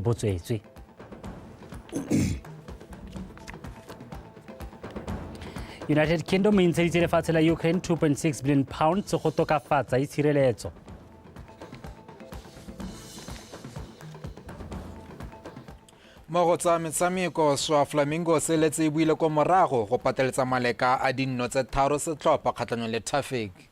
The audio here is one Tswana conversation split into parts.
Bo tswetswe. United Kingdom e ntsheditse lefatshe la Ukraine 2.6 billion pounds go tokafatsa itshireletso. Mo go tsa metshameko, Swa Flamingo se letse e buile ko morago go pateletsa maleka a dinno tse tharo setlhopha kgatlhanong le Traffic.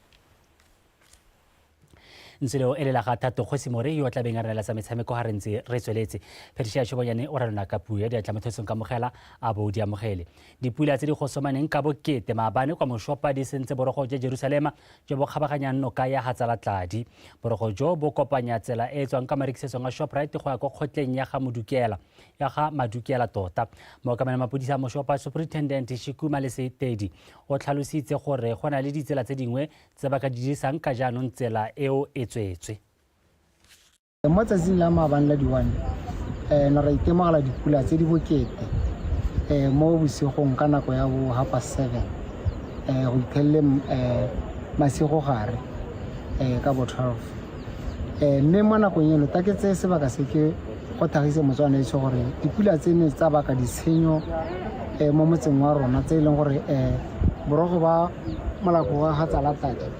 Ntse leo e lela ga Thato Kgosi More yo o tlabeng a re neela tsa metshameko ga re ntse re tsweletse. Patricia Shobonyane o ralona ka puo ya diatla mothosong ka mogela a bo di amogele. Dipula tse di gosomaneng ka bokete maabane kwa Moshopa di sentse borogo jwa Jerusalema jo bo kgabaganyang noka ya Hatsalatladi. Borogo jo bo kopanya tsela e e tswang ka marekisetsong a Shoprite go ya kwa kgotleng ya ga Modukela ya ga Madukela tota. Mookamela mapodisi a Moshopa Superintendent Shikuma Lesetedi o tlhalositse gore go na le ditsela tse dingwe tse ba ka di dirisang ka jaanong tsela eo e tswetswe. Mo tsatsing la maabane la di-1 ne ra itemogela dipula tse di bokete mo bosigong ka nako ya bo half past seven go iphelele masigo gare ka bo 12. Mme mo nakong eno ta ke tseye sebaka se ke go thagise Motswana etsho gore dipula tse ne tsa baka ditshenyo mo motseng wa rona tse e leng gore borogo ba molako wa ga Tsalatladi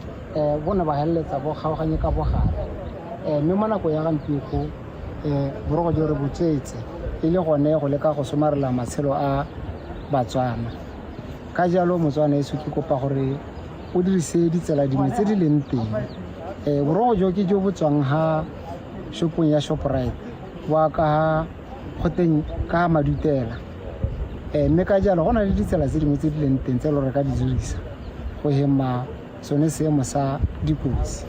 bo ne ba feleletsa bo kgaoganye ka bogare. Mme mo nakong ya gampieko borogo jo re bo tswetse e le gone go leka go somarela matshelo a Batswana. Ka jalo Motswana etsho ke kopa gore o dirise ditsela dingwe tse di leng teng. Borogo jo ke jo bo tswang ha shopong ya Shoprite wa ka ha goteng ka ha Madutela. Mme ka jalo go na le ditsela tse dingwe tse di leng teng tse e le gore re ka di dirisa go hema sone seemo sa dikotsi.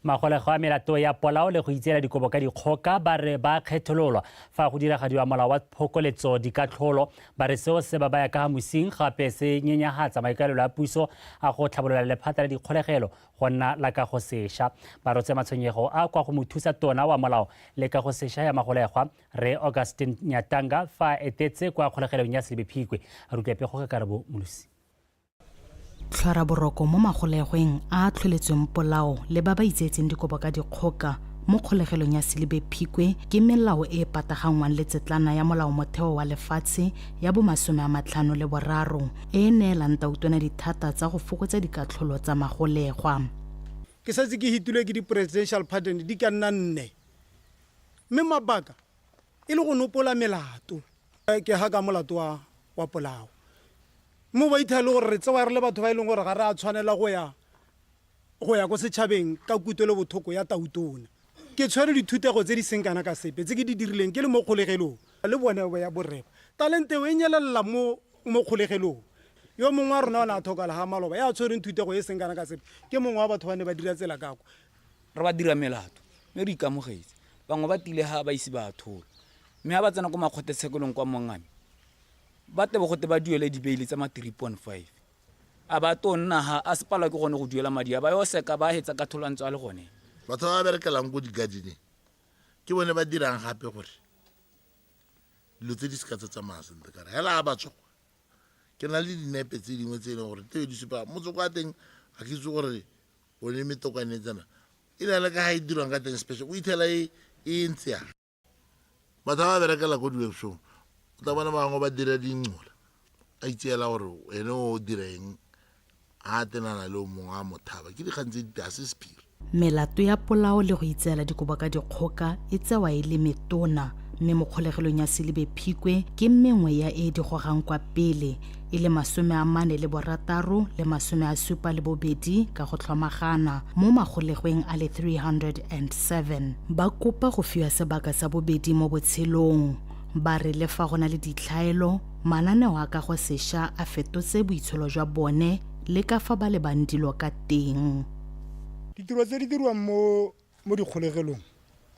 Magolego a melato ya polao le go itseela dikobo ka dikgoka ba re ba kgethololwa fa go diragadiwa molao wa phokoletso dikatlholo. Ba re seo se ba baya ka ga mosing gape se nyenyagatsa maikaelelo a puso a go tlhabolola lephata la dikgolegelo go nna la kago sesha. Ba rotse matshwenyego a kwa go mothusa tona wa molao le kago sesha ya magolegwa Rre Augustine Nyatanga fa a etetse kwa kgolegelong ya Selebi Phikwe. A rutwa pego ka Karabo Molosi. Tlhwara boroko mo magolegweng a a tlholetsweng polao le ba ba itseetseng dikobo ka dikgoka mo kgolegelong ya Selibe Phikwe ke melao e e pataganngwang le tsetlana ya molaomotheo wa lefatshe ya bo 53 e e neelang tautona dithata tsa go fokotsa dikatlholo tsa magolegwa. Ke setse ke hitilwe ke di-presidential pardon di ka nna nne, mme mabaka e le go nopola melato. Ke ga ka molato wa polao. Mme ba itha e le gore re tsewa re le batho ba e leng gore ga re a tshwanela go ya go ya ko setšhabeng ka kutlwelobothoko ya tautona. Ke tshwere dithutego tse di seng kana ka sepe tse ke di dirileng ke le mo kgolegelong. Le bone ya borre ba talente eo e nyelelela mo mo kgolegelong. Yo mongwe wa rona o ne a thokala ga maloba ya tshwereng thutego e seng kana ka sepe ke mongwe wa batho ba ne ba dira tsela ka kwa. Re ba dira melato mme re ikamogetse. Bangwe ba tile ga ba ise ba atholwe mme ga ba tsena ko makgotletshekelong kwa Mongame ba tle bo gote ba duele dibeile tsa ma 3.5 a ba to nna ha a se palwa ke gone go duela madi a ba yo seka ba hetsa ka tholantso a le gone. Batho ba ba berekelang ko di-garden-eng ke bone ba dirang gape gore dilo tse di seka tsa tsamaya sentle kare hela a ba tswa kwa ke na le dinepe tse dingwe tse e leng gore tebe di supa motsoko wa teng ga ke itse gore one metokwane e tsena e na le ka ga e dirwang ka teng special o ithela e e ntse yang. Batho ba ba berekela ko di-workshop o tla bona bangwe ba dira dinqola a itseela gore ene o dira eng a tenana le o mongwe a mothaba ke dikgang tse di a se sephiri. Melato ya polao le go itseela dikobo ka dikgoka e tsewa e le metona mme mo kgolegelong ya Selibe Phikwe ke mengwe ya e di gogang kwa pele e le 46 le 72 ka go tlhomagana mo magolegweng a le 307. Ba kopa go fiwa sebaka sa bobedi mo botshelong. Ba re le fa go na le ditlhaelo, mananeo a kago sesha a fetotse boitsholo jwa bone le ka fa ba lebang dilo ka teng. Ditiro tse di dirwang mo mo dikgolegelong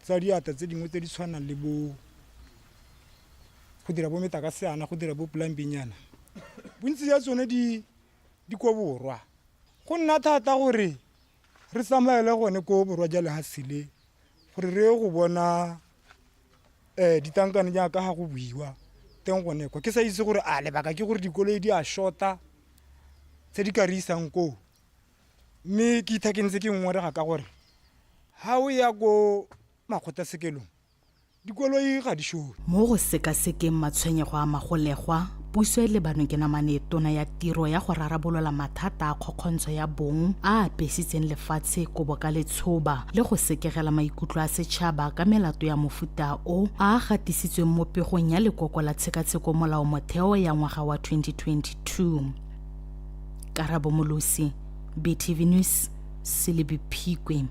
tsa diatla tse dingwe tse di tshwanang le bo go dira bo metakaseana, go dira bo plumbing-nyana, bontsi jwa tsone di di ko borwa. Go nna thata gore re tsamaele gone ko borwa jwa lehatshe le gore re ye go bona ditankane jaaka ga go buiwa teng gone kwa. Ke sa itse gore a lebaka ke gore dikoloi di a short-a tse di ka re isang koo. Mme ke itha ke ntse ke ngongorega ka gore ga o ya ko makgotlatshekelong. Dikoloi ga di šome. Mo go sekasekeng matshwenyego a magolegwa, puso e lebanwe ke namane e tona ya tiro ya go rarabolola mathata a kgokgontsho ya bong a a apesitseng lefatshe kobo ka letshoba le go sekegela maikutlo a setšhaba ka melato ya mofuta o a a gatisitsweng mo pegong ya lekoko la tshekatsheko molaomotheo ya ngwaga wa 2022. Karabo Molosi, BTV News, Selebi Phikwe.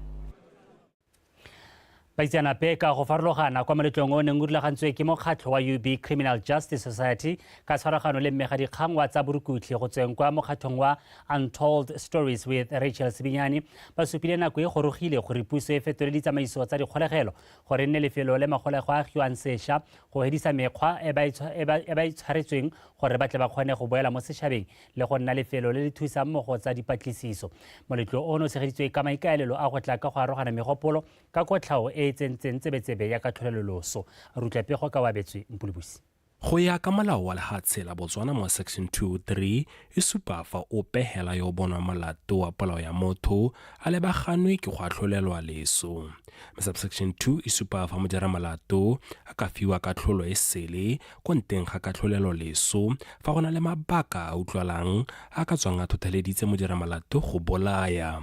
Baitseanape ka go farologana kwa moletlong o neng o rulagantswe ke mokgatlho wa UB Criminal Justice Society ka tshwaragano le mmegadikgang wa tsa borukutlhi go tsweng kwa mokgatlhong wa Untold Stories with Rachel Sebinyane ba supile nako e gorogile gore puso e fetole ditsamaiso tsa dikgolegelo gore e nne lefelo le magolego a agiwang sesha go hedisa mekgwa e ba e tshwaretsweng gore ba tle ba kgone go boela mo setšhabeng le go nna lefelo le le thusang mo go tsa dipatlisiso. Moletlo ono o tshegeditswe ka maikaelelo a go tla ka go arogana megopolo ka kotlhao e e tsentseng tsebetsebe ya katlholeloloso. Re utlwa pego ka Oabetswe Mpulubusi. Go ya ka molao wa lehatshe la Botswana mo Section 203 e supa fa ope hela yo o bonwang molato wa polao ya motho a lebaganwe ke go atlholelwa leso. Mme subsection 2 e supa fa modiramolato a ka fiwa katlholo e sele ko nteng ga katlholelo leso fa go na le mabaka a utlwalang a ka tswang a thotheleditse modiramolato go bolaya.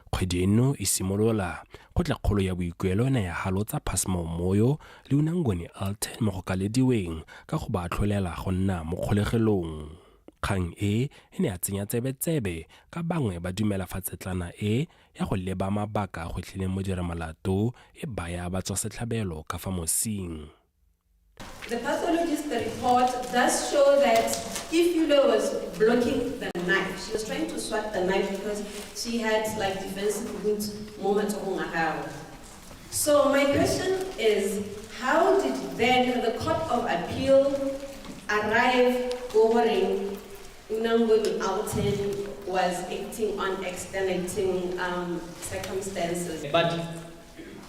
Kgwedi eno e simolola, kgotlakgolo ya boikuelo e ne ya halotsa Passmore Moyo le Unangoni Alton mo go kalediweng ka go ba atlholela go nna mo kgolegelong. Kgang e e ne ya tsenya tsebetsebe ka bangwe ba dumela fa tsetlana e ya go leba mabaka a gwetlhileng modiramolato e baya batswasetlhabelo ka fa mosing. The pathologist report does show that Kefilwe was blocking the knife. She was trying to swat the knife because she had like defensive wounds mo matsogong a gagwe. So my question is, how did then the Court of Appeal arrive ko goreng Unangoni Alton was acting on extenuating circumstances? But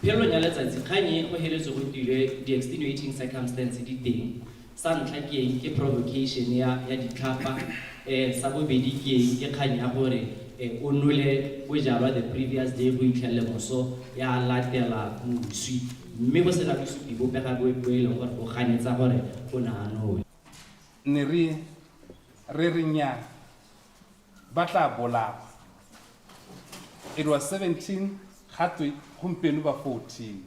phelelong ya letsatsi kgang e go heletswe go tilwe di-extenuating circumstance di teng. Sa ntlha ke eng? Ke provocation ya ya ditlhapa. Sa bobedi ke eng? Ke kgang ya gore o nole bojalwa the previous day go itlhelele moso ya latela moswi. Mme go sena bosupi bope ga bo e leng gore bo ganetsa gore o ne a nole. Ne re re re nnyaa, ba tlaa bolawa. It was 17 gatwe gompieno ba 14.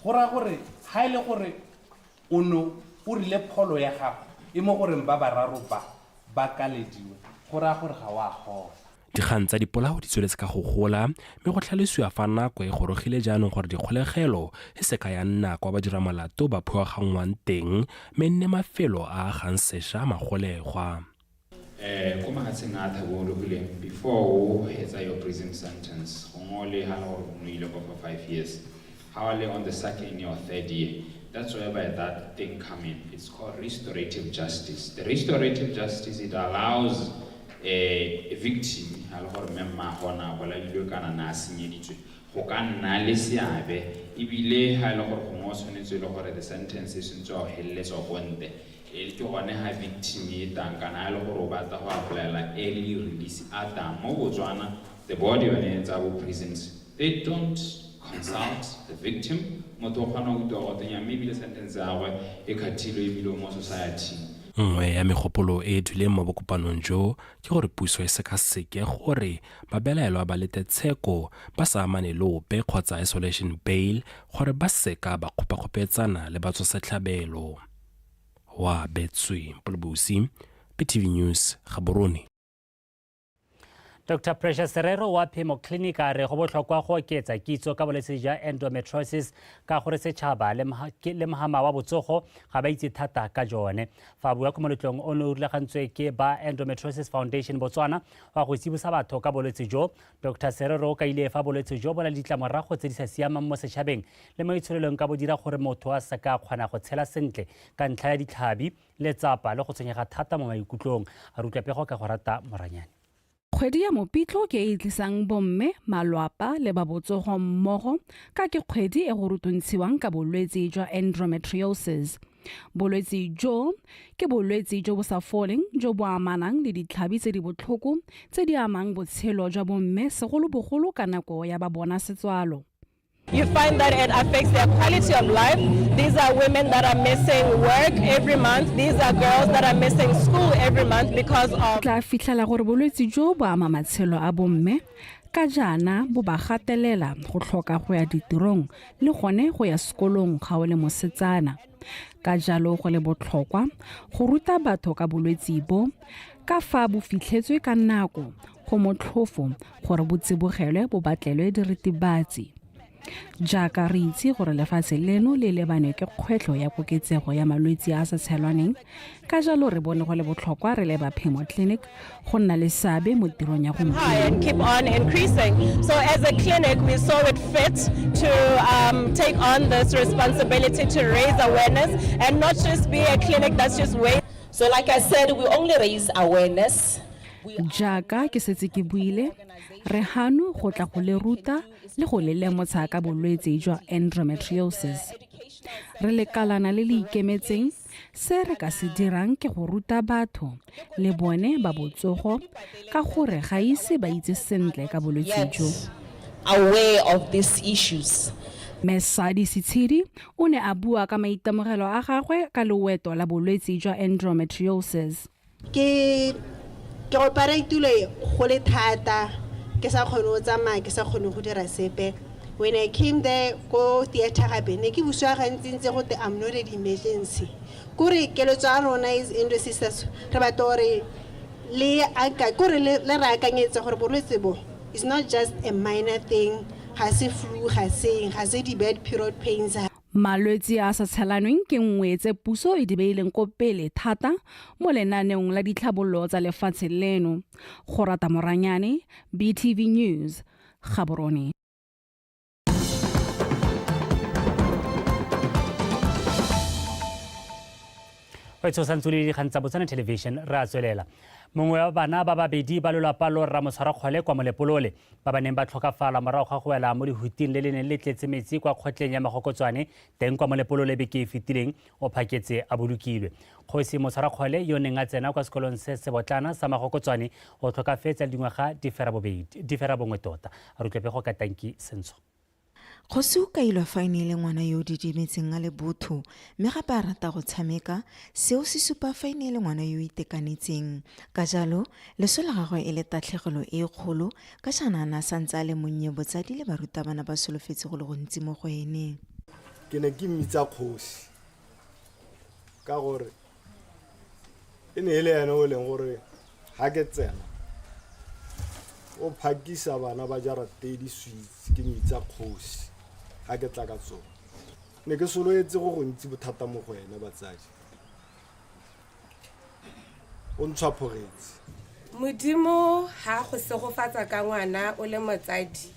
Go raya gore ga e le gore o ne o rile pholo ya gago e mo goreng ba bararo ba ba kalediwe, go raya gore ga o a gola. Dikgang tsa dipolao di tsweletse ka go gola mme go tlhalosiwa fa nako e gorogile jaanong gore dikgolegelo e seka ya nna kwa badiramolato ba phuaganngwang teng mme e nne mafelo a agang sesha magolegwa. Ko mahatsheng a thabologileng before o hetsa your prison sentence gongwe o le ha le gore o ile ko for 5 years ha o le on the second year or third year, that's whereby that thing come in. It's called restorative justice. The restorative justice, it allows a victim ha le gore mme mmago na bolailwe kana na a senyeditswe go ka nna le seabe ebile ha e le gore gongwe o tshwanetse e le gore the sentence e sentse wa go heleletswa ko nte e ke gone ha victim e tang kana e le gore o batla go applyela early release a tang mo Botswana. The board yone tsa bo prisons, they don't consult the victim. Motho o kgona go utlwa go tenya mme ebile sentence ya gagwe e khathilwe ebile o mo society. Nngwe ya megopolo e e duleng mo bokopanong jo ke gore puso e sekaseke gore babelaelwa ba lete tsheko ba sa amane le ope kgotsa isolation bail gore ba seka ba kgopakgopetsana le batswasetlhabelo. Oabetswe Mpolobosi, BTV News, Gaborone. Dr. Precious Serero wa Phemo Clinic a re go botlhokwa go oketsa kitso ka bolwetse jwa endometriosis ka gore setšhaba le mohama wa botsogo ga ba itse thata ka jone. Fa a bua ko moletlong o ne o rulagantswe ke ba Endometriosis Foundation Botswana wa go tsibosa batho ka bolwetse jo, Dr. Serero o kaile fa bolwetse jo bo na le ditlamorago tse di sa siamang mo setšhabeng le mo itsholelong ka bo dira gore motho a seka a kgona go tshela sentle ka ntlha ya ditlhabi, letsapa le go tshwenyega thata mo maikutlong. A re utlwa pego ka go rata Moranyane. Kgwedi ya Mopitlo ke e e tlisang bomme, malwapa le ba botsogo mmogo ka ke kgwedi e go rutuntshiwang ka bolwetse jwa endometriosis. Bolwetse jo ke bolwetse jo bo sa foleng jo bo amanang le ditlhabi tse di botlhoko tse di amang botshelo jwa bomme segolobogolo ka nako ya ba bona setswalo. You find that it affects their quality of life. These are women that are missing work every month. These are girls that are missing school every month because of Tla fitlhela gore bolwetse jo bo ama matshelo a bomme ka jaana bo ba gatelela go tlhoka go ya ditirong le gone go ya sekolong ga o le mosetsana. Ka jalo go le botlhokwa go ruta batho ka bolwetse bo ka fa bo fitlhetswe ka nako go motlhofo gore bo tsibogelwe bo batlelwe diritibatsi. Jaaka re itse gore lefatshe leno le lebanwe ke kgwetlho ya koketsego ya malwetse a a sa tshelwaneng, ka jalo re bone go le botlhokwa re le ba Phemo Clinic go nna le seabe mo tirong ya high and keep on increasing. So as a clinic, we saw it fit to take on this responsibility to raise awareness and not just be a clinic that's just waiting. So like I said, we only raise awareness. Jaaka ke setse ke buile, re hano go tla go le ruta le go le lemotsha ka bolwetse jwa endometriosis. Re lekalana le le ikemetseng, se re ka se dirang ke go ruta batho le bone ba botsogo ka gore ga ise ba itse sentle ka bolwetse jo. Aware of these issues. Mesadi Setshedi o ne a bua ka maitemogelo a gagwe ka loeto la bolwetse jwa endometriosis. Ke ke operatile go le thata, ke sa kgone go tsamaya, ke sa kgone go dira sepe. When I came there ko theatre gape ne ke busiwa gantsi ntse go te I'm not an emergency. Kore keletso ya rona is endo sisters re batla gore le aka kore le re akanyetse gore bolwetse bo is not just a minor thing, ga se flu, ga se eng, ga se di bad period pains. Malwetse a a sa tshelanweng ke nngwe tse puso e di beileng ko pele thata mo lenaneong la ditlhabololo tsa lefatshe leno. Go rata Moranyane, BTV News, Gaborone. Go tshosa ntse le dikgang tsa Botswana Television re a tswelela. Mongwe wa bana ba babedi ba lolwapa lo rra Motshwarakgole kwa Molepolole ba ba neng ba tlhokafala morago ga go wela mo lehuting le le neng le tletse metsi kwa kgotleng ya Magokotswane teng kwa Molepolole beke e fetileng o phaketse a bolokilwe. Kgosi Motshwarakgole yo neng a tsena kwa sekolong se sebotlana sa Magokotswane o tlhokafetse le dingwaga di fera bongwe tota. A re utlwe pego ka Tanki Sentsho. Kgosi o kailwa fa e ne e le ngwana yo o didimetseng a le botho mme gape a rata go tshameka, seo se supa fa e ne e le ngwana yo o itekanetseng. Ka jalo, leso la gagwe e le tatlhegelo e kgolo ka jaana a ne a santse a le monnye botsadi le barutabana ba solofetse go le gontsi mo go ene. Ke ne ke mmitsa kgosi ka gore e ne e le ene o e leng gore ga ke tsena o phakisa bana ba jarate di-sweets, ke mmitsa kgosi ga ke tla ka tsone. Ne ke solofetse go gontsi bothata mo go ene batsadi, o ntshwaphogetse. Modimo ha go segofatsa ka ngwana o le motsadi,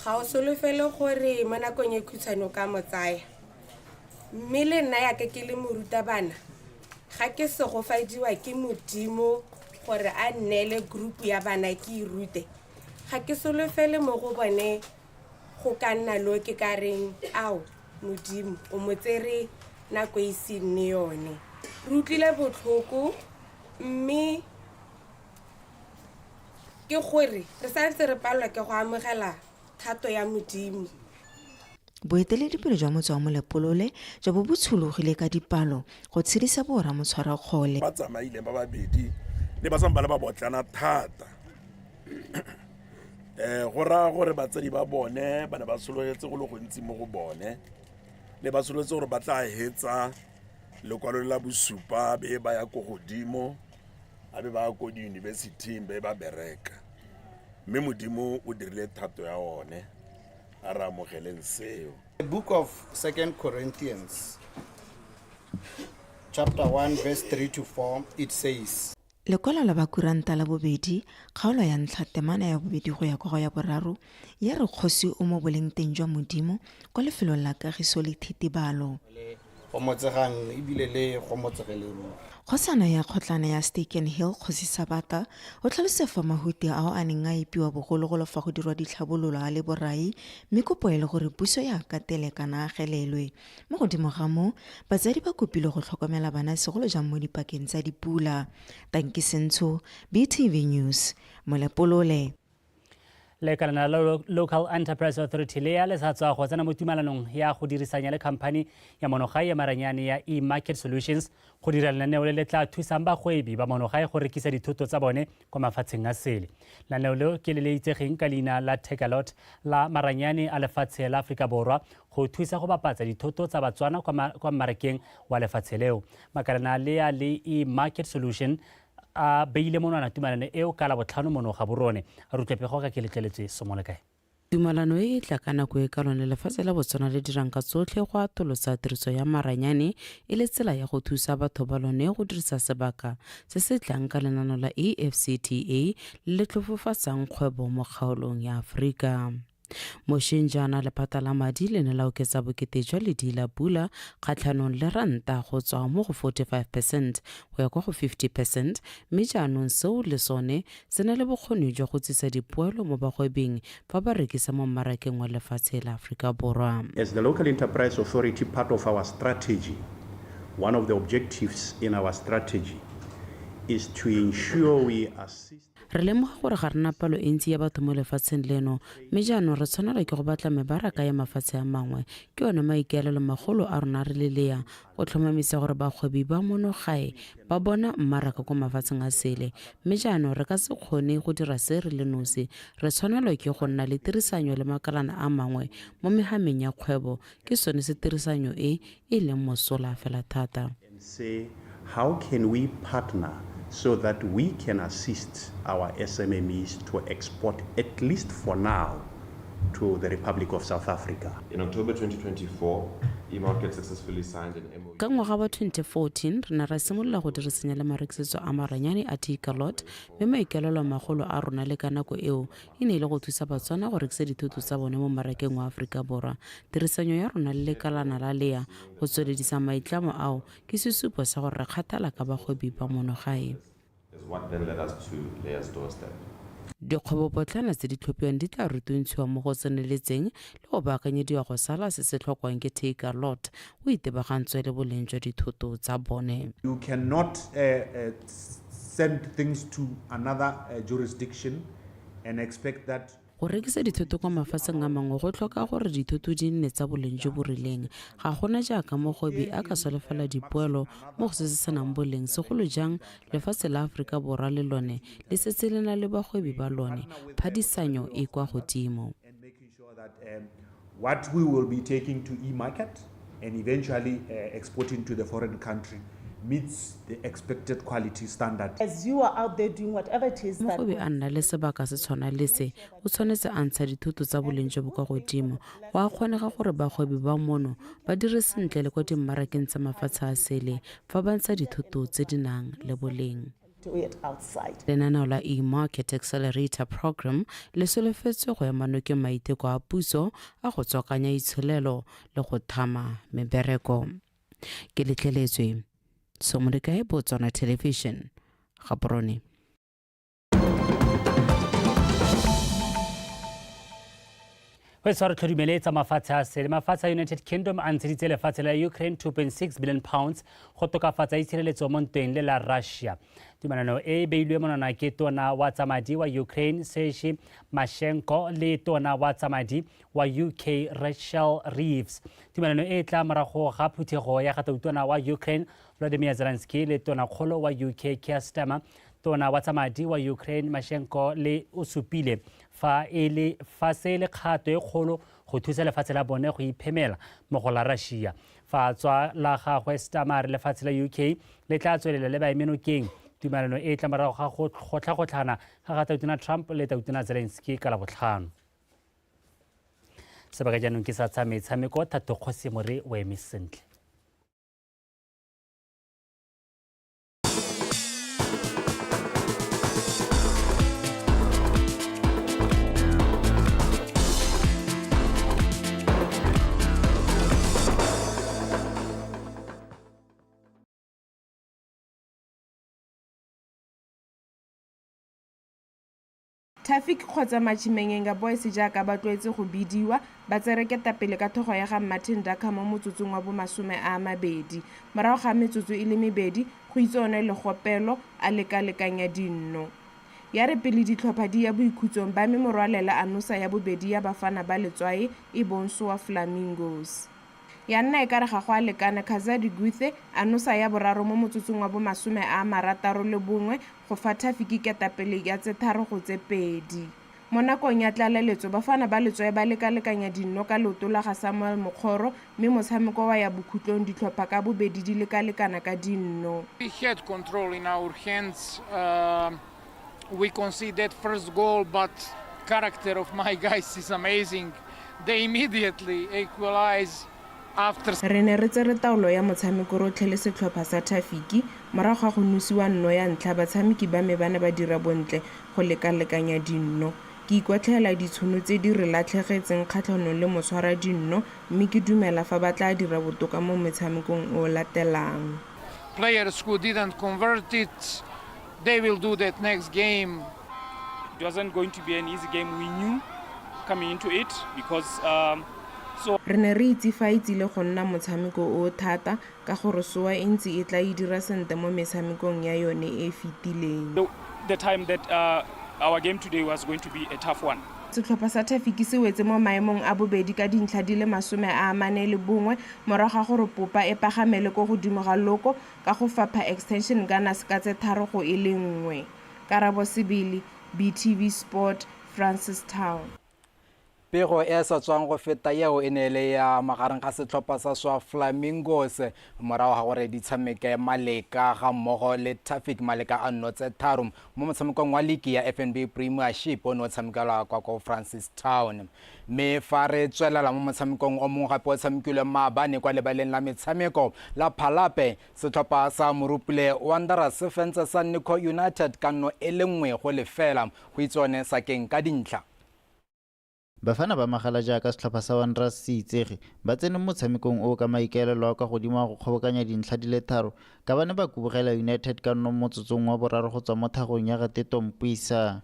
ga o solofele gore mo nakong e khutshwane o ka mo tsaya. Mme le nna yaka ke le morutabana, ga ke segofadiwa ke Modimo gore a nneele group ya bana ke e rute, ga ke solofele mo go bone go ka nna lo ke ka reng ao Modimo o mo tsere nako e se nne yone. Re utlwile botlhoko mme ke gore re santse re palelwa ke go amogela thato ya Modimo. Boeteledipele jwa motse wa Molepolole jwa bo bo tshologile ka dipalo go tshedisa boora Motshwarakgole. Ba tsamaile ba babedi ne ba santse ba le ba botlana thata. Go raya gore batsadi ba bone ba ne ba sologetse go le gontsi mo go bone, ne ba sologetse gore ba tla hetsa lekwalo la bosupa be ba ya ko godimo, a be ba ya ko diyunibesithing be ba bereka, mme Modimo o dirile thato ya one, a re amogeleng seo. The book of 2 Corinthians, chapter 1, verse 3 to 4, it says, Lekwalo la Bakuranta la bobedi, kgaolo ya ntlha, temana ya bobedi go ya kwa go ya boraro, ya re kgosi o mo bolengteng jwa Modimo kwa lefelong la kagiso le thitibalo. Gomotsegang ebile le gomotsegele ruri. Kgosana ya kgotlana ya Steken Hill, Kgosi Sabata, o tlhalositse fa mahuti ao a neng a epiwa bogologolo fa go dirwa ditlhabololo a le borai mme kopo e le gore puso e a katele kana a agelelwe. Mo godimo ga moo, batsadi ba kopilwe go tlhokomela bana segolo jang mo dipakeng tsa dipula. Tanki Sentsho, BTV News, Molepolole. Lekalana la Local Enterprise Authority le ya le sa tswa go tsena mo tumalanong ya go dirisanya le khamphani ya monogae ya maranyane ya e-market solutions go dira lenaneo le le tla thusang bagwebi ba monogae go rekisa dithoto tsa bone kwa mafatsheng a sele. Lenaneo leo ke le le itsegeng ka leina la Takealot la maranyane a lefatshe la Aforika Borwa go thusa go bapatsa dithoto tsa Batswana kwa mmarakeng wa lefatshe leo. Makalana le ya le e-market solution a beile monwana tumalano eo ka Labotlhano mono Gaborone. A re utlwe pego ka ke letleletswe Somolekae. Tumalano e e tla ka nako e ka lone lefatshe la Botswana le dirang ka tsotlhe go atolosa tiriso ya maranyane e le tsela ya go thusa batho ba lone go dirisa sebaka se se tlang ka lenano la AfCTA le le tlhofofatsang kgwebo mo kgaolong ya Aforika. Mošeng jaana lephata la madi le ne la oketsa bokete jwa ledi la pula kgatlhanong le ranta go tswa mo go 45 percent go ya kwa go 50 percent mme jaanong seo le sone se na le bokgoni jwa go tsisa dipoelo mo bagwebing fa ba rekisa mo mmarakeng wa lefatshe la Aforika Borwa. As the Local Enterprise Authority part of our strategy, one of the objectives in our strategy is to ensure we assist Re lemoga gore ga re na palo e ntsi ya batho mo lefatsheng leno, mme jaanong re tshwanelwa ke go batla mebaraka ya mafatshe a mangwe. Ke one maikaelelo magolo a rona re le lea, go tlhomamisa gore bagwebi ba mono gae ba bona mmaraka ko mafatsheng a sele. Mme jaanong re ka se kgone go dira se re le nosi, re tshwanelwa ke go nna le tirisanyo le makalana a mangwe mo mehameng ya kgwebo. Ke sone se tirisanyo e e leng mosola fela thata. And say how can we partner so that we can assist our SMMEs to export at least for now to the Republic of South Africa. In October 2024, eMarket successfully signed an MOU. Ka ngwaga wa 2014, re ne ra simolola go dirisanya le marekisetso a maranyane a Takealot, mme maikaelelo magolo a rona le ka nako eo e ne e le go thusa Batswana go rekisa dithoto tsa bone mo marakeng wa Aforika Borwa. Tirisanyo ya rona le lekalana la lea go tsweledisa maitlamo ao ke sesupo sa gore re kgathala ka bagwebi ba mono gae. Dikgwebopotlana tse di tlhophiwang di tla rutuntshiwa mo go tseneletseng le go baakanyediwa go sala se se tlhokwang ke Takealot go itebagantswe le boleng jwa dithoto tsa bone. You cannot send things to another jurisdiction and expect that Go rekisa dithoto kwa mafatsheng a mangwe go tlhoka gore dithoto di nne tsa boleng jo bo rileng. Ga gona jaaka mogwebi a ka solofela dipoelo mo go se se senang boleng, segolo jang lefatshe la Aforika Borwa le lone le setse le na le bagwebi ba lone. Phadisanyo e kwa godimo. What we will be taking to e-market and eventually exporting to the foreign country meets the expected quality standard. As you are out there doing whatever it is that Mogwebi a nna le sebaka se tshwana le se, o tshwanetse a ntsha dithoto tsa boleng jo bo kwa godimo. Go a kgonega gore bagwebi ba mono ba dire sentle le kwa dimmarakeng tsa mafatshe a sele fa ba ntsha dithoto tse di nang le boleng. Do it outside. Lenaneo la e-Market Accelerator Programme le solofetswe go ema nokeng maiteko a puso a go tswakanya itsholelo le go thama mebereko. Ke letleletswe Somolekae, Botswana Television, Gaborone. Go e tshware tlhodumele tsa mafatshe a sele. Mafatshe a United Kingdom a ntsheditse lefatshe la Ukraine 2.6 billion pounds go tokafatsa itshireletso mo ntweng le la Russia. Tumalano e e beilwe monwana ke tona wa tsa madi wa Ukraine Sergei Mashenko le tona wa tsa madi wa UK Rachel Reeves. Tumalano e tla morago ga phuthego ya ga tautona wa Ukraine Volodymyr Zelensky le tonakgolo wa UK Keir Starmer. Tona wa tsa madi wa Ukraine Mashenko le o supile fa e le fa se le kgato e kgolo go thusa lefatshe la bone go iphemela mo go la Russia. Fa tswa la gagwe Starmer lefatshe la UK le tla tswelela le baemenokeng. Tumalano e tla morago ga go gotlhagotlhana ga ga tautona Trump le tautona Zelensky ka Labotlhano. Sebaka jaanong ke sa tsa metshameko. Thato Kgosi More o eme sentle. Tafic kgotsa Matjimengenga Boys jaaka ba tlwaetse go bidiwa, ba tsere ketapele ka thogo ya ga Martin Daka mo motsotsong wa bo 20. Morago ga metsotso e le mebedi, go itse one Legopelo a lekalekanya dinno. Ya re pele ditlhopha di ya boikhutsong Bame Morwalela a nosa ya bobedi ya Bafana ba Letswae e bong Soa Flamingos. Ya nna e kare ga go a lekana Kazadi Guthe a nosa ya boraro mo motsotsong wa bo 61 go fa Tafiki ketapele ya tse 3-2. Mo nakong ya tlaleletso Bafana ba Letswae ba lekalekanya dinno ka leoto la ga Samuel Mokgoro mme motshameko wa ya bokhutlong ditlhopha ka bobedi di lekalekana ka dinno. We had control in our hands. We conceded that first goal, but character of my guys is amazing. They immediately equalize after. Re ne re tsere taolo ya motshameko rotlhe le setlhopha sa Tafiki. Morago ga go nosiwa nno ya ntlha batshameki ba me ba ne ba dira bontle go lekalekanya dinno. Ke ikwatlhaela ditshono tse di re latlhegetseng kgatlhanong le motshwara dinno mme ke dumela fa ba tla dira botoka mo metshamekong o o latelang. Players who didn't convert it, they will do that next game. It wasn't going to be an easy game. We knew coming into it because so Re ne re itse fa e tsile go nna motshameko o o thata ka gore Soa e ntse e tla e dira sentle mo metshamekong ya yone e e fetileng. the time that our game today was going to be a tough one. Setlhopha sa Tafiki se wetse mo maemong a bobedi ka dintlha di le 41 morago ga gore Popa e pagamele ko godimo ga Loko ka go fapha Extension Gunners ka tse 3-1. Karabo Sebele, BTV Sport, Francistown. Pego e sa tswang go feta eo e ne e le ya magareng ga setlhopha sa Swa Flamingos morago ga gore di tshameke maleka ga mmogo le Tafik maleka a nno tse tharo mo motshamekong wa ligi ya FNB Premiership o ne o tshamekelwa kwa ko Francistown. Mme fa re tswelela mo motshamekong o mongwe gape o tshamekilwe maabane kwa lebaleng la metshameko la Phalape, setlhopha sa Morupule Wanderers se fentse sa Nico United ka 1-0 go itse one sakeng ka dintlha. Bafana ba magala jaaka setlhopha sa Wanderers se itsege ba tsene mo motshamekong o ka maikaelelo a kwa godimo a go kgobokanya dintlha di le tharo ka ba ne ba kubugela United ka nno motsotsong wa boraro go tswa mo thagong ya ga Teto Mpuisa.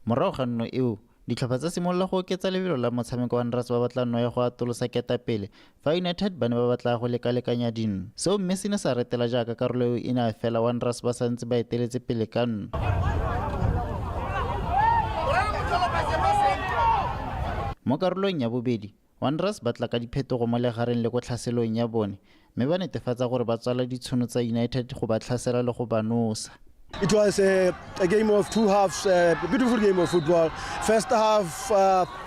Morago ga nno eo, ditlhopha tsa simolola go oketsa lebelo la motshameko wa Wanderers ba batla nno ya go atolosa ketapele fa United ba ne ba batla go lekalekanya dinno. Seo mme se ne sa retela jaaka karolo eo e ne a fela Wanderers ba santse ba eteletse pele ka nno. Mo karolong ya bobedi, Wanderers ba tla ka diphetogo mo legareng le ko tlhaselong ya bone mme ba netefatsa gore ba tswala ditshono tsa United go ba tlhasela le go ba nosa. It was a game of two halves, a beautiful game of football. First half,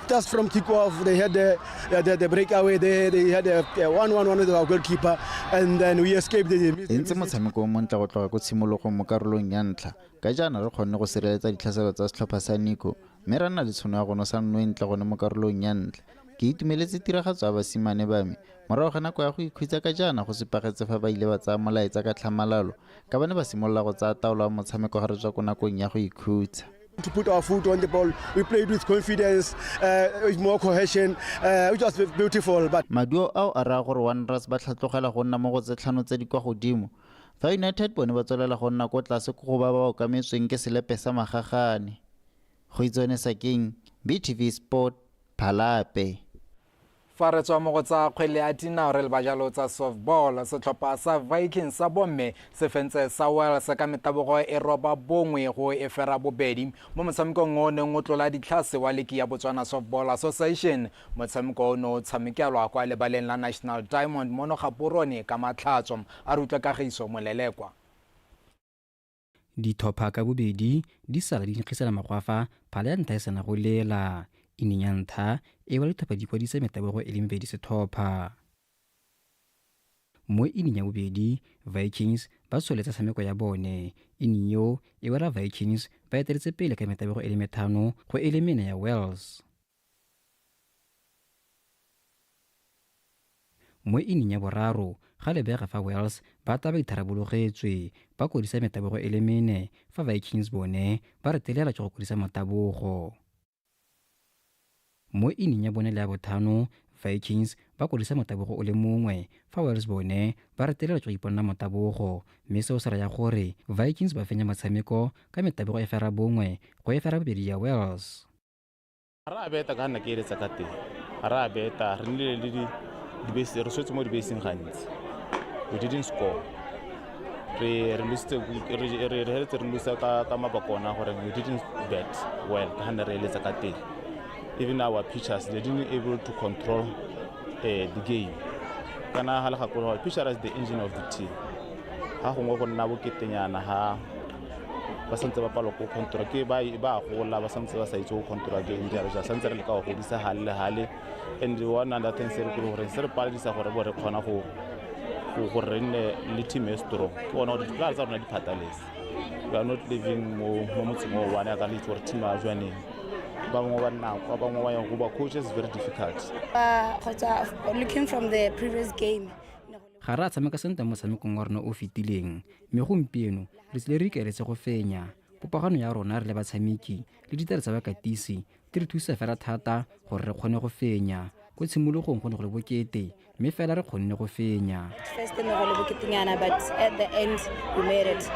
just from kickoff, they had the breakaway. They had a 1-1-1 with our goalkeeper, and then we escaped. E ntse motshameko o montle go tloga ko tshimologong mo karolong ya ntlha. Ka jaana re kgonne go sireletsa ditlhaselo tsa setlhopha sa Nico, mme ra nna le tshono ya go nosa nno e ntle gone mo karolong ya ntlha. Ke itumeletse tiragatso ya basimane ba me morago ga nako ya go ikhutsa ka jaana go supagetse fa ba ile ba tsaya molaetsa ka tlhamalalo ka ba ne ba simolola go tsaya taolo ya motshameko ga re tswa ko nakong ya go ikhutsa. To put our foot on the ball, we played with confidence, with more cohesion, which was beautiful. But maduo ao a raya gore Wanderers ba tlhatlogela go nna mo go tse tlhano tse di kwa godimo fa United bone ba tswelela go nna ko tlase ko go ba ba okametsweng ke selepe sa magagane. Go itsone Sakeng, BTV Sport, Phalape. Fa re tswa mo go tsa kgwele ya dinao re leba jalo tsa softball, setlhopha sa Vikings sa bomme se fentse sa Wales ka metabogo e 9-0 mo motshamekong o neng o tlola ditlhase wa ligi ya Botswana Softball Association. Motshameko o ne o tshamekelwa kwa lebaleng la National Diamond mono Gaborone ka Matlhatso. A re utlwe Kagiso Molelekwa. Ditlhopha ka bobedi di sala di nkgisana magwafa phala ya ntlha e sena go lela. E neng ya ntlha e wa ditlhopha di kwadisa metabogo e le mebedi setlhopha. Mo inning ya bobedi, Vikings ba tsweletsa tshameko ya bone. Inning eo e wela Vikings ba eteletse pele ka metabogo e le 5-4 ya Wales. Mo inning ya boraro, ga lebega fa Wales ba tla ba itharabologetswe ba kodisa metabogo e le 4 fa Vikings bone ba retelela ke go kodisa motabogo. Mo inning ya bone le ya botlhano, Vikings ba kodisa motabogo o le mongwe fa Wales bone ba retelela ke go iponna motabogo, mme seo se raya gore Vikings ba fenya motshameko ka metabogo e 9-2 ya Wales. Ra beta ka nna ke eletsa ka teng. Ra beta re nnile le di dibese, re swetse mo dibeseng gantsi. We didn't score. Re re lositse re re heletse re losa ka ka mabaka ona gore we didn't bet well ka ne re eletsa ka teng. Even our pitchers, they didn't able to control the game. Kana ha le gakologa, pitcher is the engine of the team. Ha gongwe go nna boketenyana ha ba santse ba palwa ko control ke ba ba gola ba santse ba sa itse go control game jalo jalo, santse re leka go godisa hale le hale. And one other thing se re ke gore se re paledisa gore bo re kgona go gore re nne le team e strong ke bona gore diplayer tsa rona di phataletse. We are not living mo motseng o one ya ka le itse gore team ya Jwaneng ba bangwe ba nna kwa, ba bangwe ba yang go ba coaches is very difficult. Kgotsa looking from the previous game, Ga re a tshameka sentle mo motshamekong wa rona o fetileng, mme gompieno re tsile re ikaeletse go fenya. Popagano ya rona re le batshameki le ditaelo tsa bakatisi di re thusa fela thata gore re kgone go fenya. Ko tshimologong go ne go le bokete, mme fela re kgonne go fenya. First ne go le boketenyana, but at the end we made it.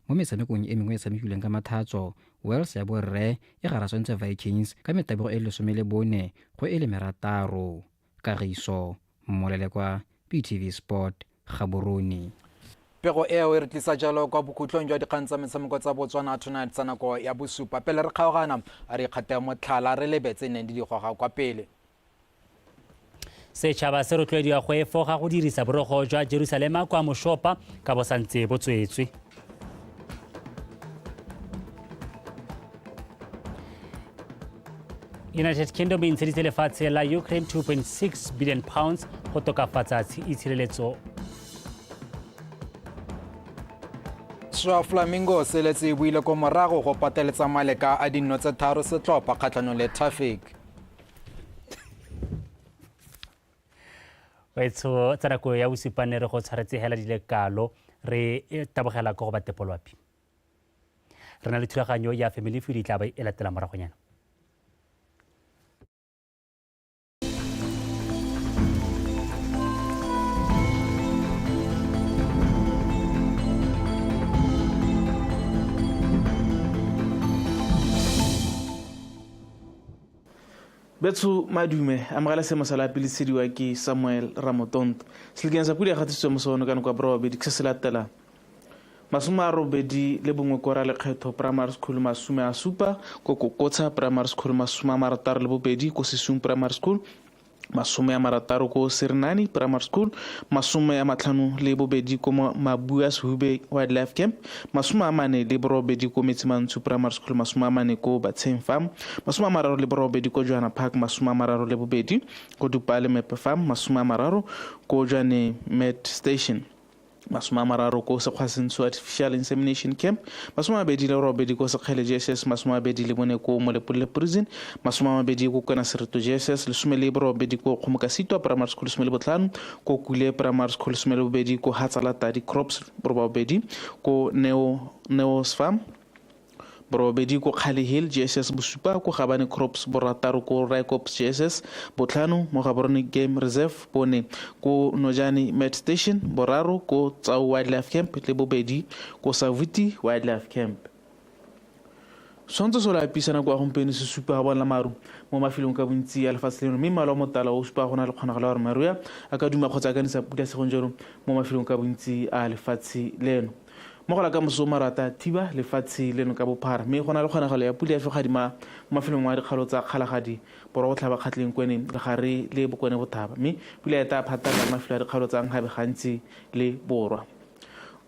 Mo metshamekong e mengwe e tshamekilweng ka Mathatso, Wales ya borre e garaswantse Vikings ka metabogo e 14 go e le 6. Kagiso Molelekwa, BTV Sport, Gaborone. Pego eo e re tlisa jalo kwa bokhutlong jwa dikgang tsa metshameko tsa Botswana Tonight tsa nako ya bosupa. Pele re kgaogana, a re ikgate motlhala re lebetse neng di digoga kwa pele. Setšhaba se rotloediwa go efoga go dirisa borogo jwa Jerusalema kwa Moshopa ka bo santse bo tswetswe. United Kingdom e ntsheditse lefatshe la Ukraine 2.6 billion pounds go tokafatsa itshireletso. Swa Flamingo se letse e buile ko morago go pateletsa maleka a dinno tse 3 setlhopha kgatlhanong le Traffic. Baetsho tsa nako ya bosupa ne re go tshwaretse hela di le kalo, re tabogela ko go ba Tepolwapi. Re na le thulaganyo ya Family Feud e tla ba e latela moragonyana. Betso madume amogela seemo sa la pele sediwa ke Samuel Ramotonto. Selekeng sa pula ya gatisitswe mo sone ka nako ya borobabedi ke se se latelang. 81 ko Ralekgetho Primary School, 70 ko Kokotsha Primary School, 62 ko Sesung Primary School, 60 ko Serinani Primary School, 52 ko Mabua Sehube Wildlife Camp, 48 ko Metsimantsho Primary School, 40 ko Batsheng Farm, 38 ko Johanna Park, 32 ko Dupale Mepe Farm, 30 ko Jwane Met Station, 30 ko Sekgwasentsho Artificial Insemination Camp, 28 ko Sekgele JSS, 24 ko Molepolole Prison, 20 ko Kwena Sereto JSS, 18 ko Kgomokasitwa Primary School, 15 ko Kule Primary School, 12 ko Hatsalatadi Crops, 8 ko Neos Farm, 8 ko Kgale Hill JSS, 7 ko Gabane Crops, 6 ko Rykops JSS, 5 mo Gaborone Game Reserve, 4 ko Nojane Met Station, 3 ko Tsau Wildlife Camp le 2 ko Savuti Wildlife Camp. Tshwantsho se lapisa nako ya gompieno se supa ga bona maru mo mafelong ka bontsi a lefatshe leno, mme mmala wa motala o supa go na le kgonagalo ya gore maru a ka duma kgotsa a ka nisa pula segong jalo mo mafelong ka bontsi a lefatshe leno. Mo go la ka moso marata thiba lefatshe leno ka bophara, mme go na le kgonagalo ya pula ya fegadima mo mafelong a dikgaolo tsa Kgalagadi, Borwa Botlhaba, Kgatleng, Kweneng, Legare le Bokone Bothaba, mme pula e tla phatlalela mafelo a dikgaolo tsa Nkgabe gantsi le Borwa.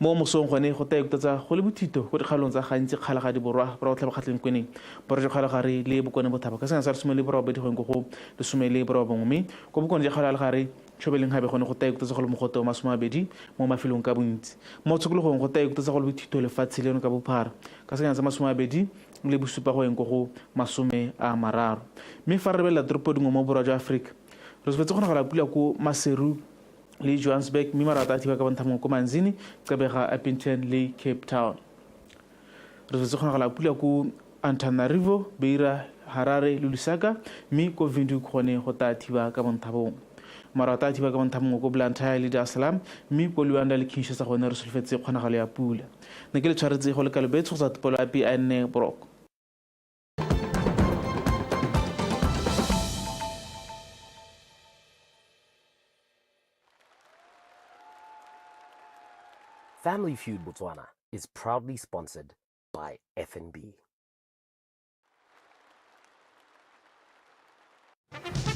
Mo mosong gone go tla ikutlwa go le bothito ko dikgaolong tsa gantsi Kgalagadi Borwa, Borwa Botlhaba, Kgatleng, Kweneng, Borwa jwa Kgalagare le Bokone Bothaba ka sena sa 18 go go 19, mme ko bokone jwa kgaolo ya Legare, Tšhobeleng gape gone go tla ikutlwa go le mogote wa 20 mo mafelong ka bontsi. Mo tshokologong go tla ikutlwa go le bothito lefatshe leno ka bophara ka sena sa 27 go eng go 30. Mme fa re lebelela toropo dingwe mo borwa jwa Aforika, re solofetse go nagala pula ko Maseru le Johannesburg, mme marata a thiba ka bontlha bongwe ko Manzini, Gqeberha, Upington le Cape Town. Re solofetse go nagala pula ko Antananarivo, Beira, Harare le Lusaka, mme ko Windhoek gone go tla thiba ka bontlha bongwe. Marata a thiba ka bontlha bongwe ko Blantyre le Dar es Salaam, mme ko Luanda le Kinshasa gone re solofetse kgonagalo ya pula. Ne ke le tshwaretse go le kalo betsho go tsa topolo ya PN Boroko. Family Feud Botswana is proudly sponsored by FNB.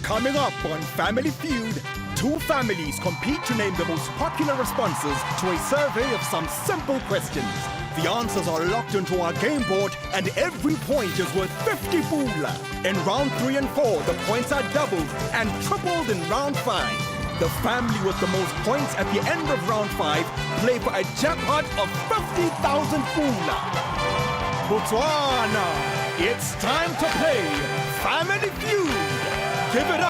Coming up on Family Feud, two families compete to name the most popular responses to a survey of some simple questions. The answers are locked into our game board, and every point is worth 50 pula. In round 3 and 4, the points are doubled and tripled in round 5. The family with the most points at the end of round 5 play for a jackpot of 50,000 pula. Botswana, it's time to play Family Feud. Give it up.